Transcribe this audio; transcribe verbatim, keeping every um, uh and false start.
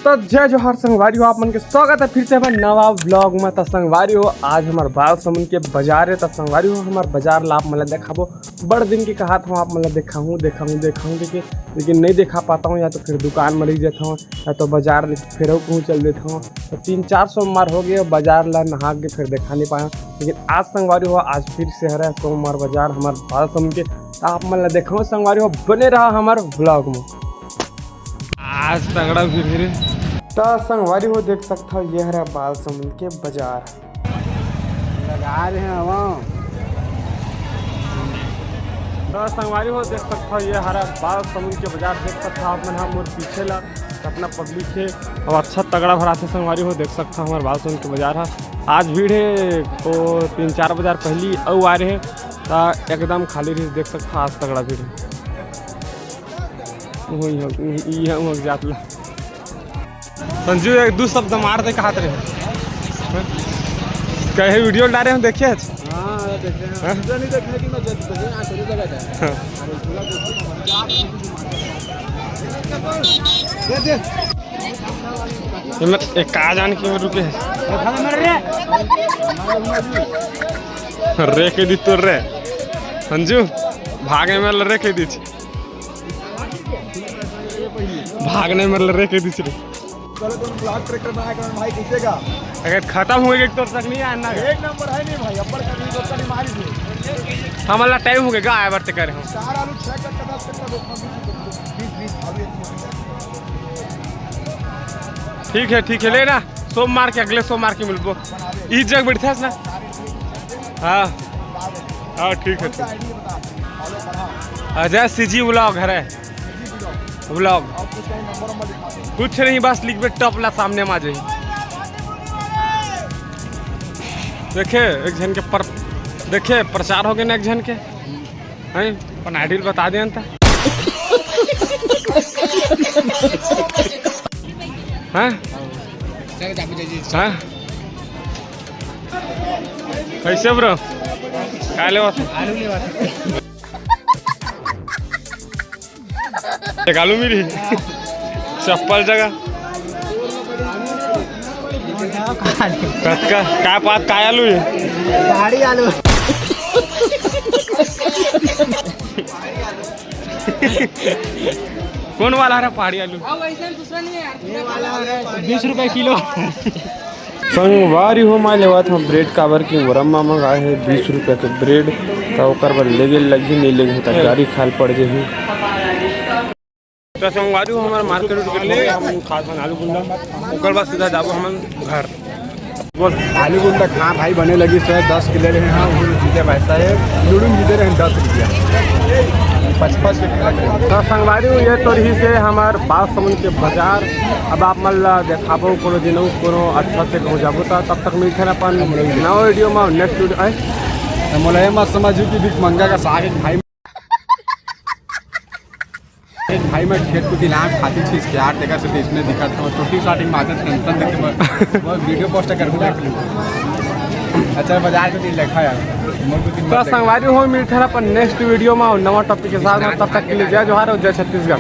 तो जय जोहार संगवारी हो, आप मन के स्वागत है फिर से हमर नवा vlog में। तो संगवारी हो, आज हमर बालसमुंद के बाजार है। तो संगवारी हो, हमर बाजार ला आप मन ला देखाबो। बड़ दिन के कहात हूँ आप मन ला देखाहूँ, देखाहूँ, देखाहूँ, लेकिन, लेकिन नहीं देखा पाता हूँ, या तो फिर दुकान में रह जाता हूँ, या तो बाजार ले फिर कहूँ चल देता हूँ। तो तीन चार सोमवार हो गए, बाजार ला नहा के फिर देखा नहीं पाया। लेकिन आज संगवारी हो, आज फिर से हरे सोमवार बाजार हमर बालसमुंद के। तो आप मन ला देखाहूँ संगवारी हो, बने रहा हमर vlog में। आज तगड़ा भीड़ हे रे। त संगवारी हो देख सकथव, ये हरा बालसमुंद के बाजार। लगा रहे हैं हवा। त संगवारी हो देख सकथव, ये हरा बालसमुंद के बाजार देख सकथव आप मन ह मोर पीछे ला कितना public हे। अब अच्छा तगड़ा भराथे संगवारी हो देख सकथव, हमर बालसमुंद के बाजार ह आज भीड़ हे। तो तीन चार बाजार पहली अउ आ रहे त एकदम खाली रही, देख सकथव आज तगड़ा भीड़ हे। वही हो, वही, ये हो जात ला। संजू, एक दू शब्द मार दे, कहात रहे। कहे video डारे हम देखे आज। हाँ, देखे हैं। हाँ? तुझे नहीं देखने की मैं जब तुझे यहाँ चली जगह था। हाँ। ये मैं एक कहा जाने की रुके हैं। रे के दी तोर रे। संजू, भागे में रे के दी। भाग नहीं मरल रे, कह दीस रे। चलो तुम vlog character बनाया करो भाई, किसे का? अगर खत्म हो गए तो तक नहीं आना। एक नंबर है नहीं भाई, अब्बड़ कभी तो कभी मारी थी। हमारा टाइम हो गया, आए बढ़ते करे हम। चार आलू, छह कट्टा, दस कट्टा, बीस, बीस, अभी ठीक है, ठीक है, लेना। सोमवार के, अगले सोमवार के मिलबो। ई जग बैठे ना। हाँ, हाँ, ठीक है, ठीक। अजय सीजी vlog हरे। Vlog। कुछ नहीं, बस लिखबे top ला, सामने में आ जाई। देखे एक झन के पर, देखे प्रचार हो गए ना एक झन के, हैं? अपन ID बता दे अंत। हैं? हैं? कैसे bro? काय लेवा? आलू लेवा। एक आलू मिली। चप्पल जगह। कतका? काय पात, काय आलू ये? पहाड़ी आलू। कौन वाला हरा पहाड़ी आलू? बीस रुपए किलो। संगवारी हो, मैं लेवत हूँ ब्रेड, काबर कि मोर अम्मा मंगाए हे बीस रुपया के ब्रेड, त ओकर बर लेगे लगही, नहीं लेगे त गारी खाल पड़ जही। त संगवारी हो, हमर मार्केट उर्केट हो गया, हम खात हन आलू गुंडा, ओकर बाद सीधा जाबो हमन घर। बोल। आलू गुंडा खा भाई, बने लगी सौ दस किलो रहे हैं, वो जीते पैसा है, लुडुम जीते रहे दस रुपया, पचपन से खिला के। त संगवारी हो, ये तो रही से हमर बालसमुंद के बाजार। अब आप मन ला देखाबो कोनो दिन अउ कोनो अच्छा से कहूँ जाबो, त तब तक मिलते हैं अपन नवा video में, next video आए। मोला ये मत समझू कि भिखमंगा का साग है भाई। एक भाई मैं खेत को दिलाम खाती चीज के यार, देखा से इसने दिखा था, छोटी starting में आते tension देखे मैं, मैं video post कर दूंगा। अच्छा, बाजार के दिन देखा यार। तो संगवारी हो, मिलते हैं अपन next video में नवा topic के साथ में। तब तक के लिए जय जोहार और जय छत्तीसगढ़।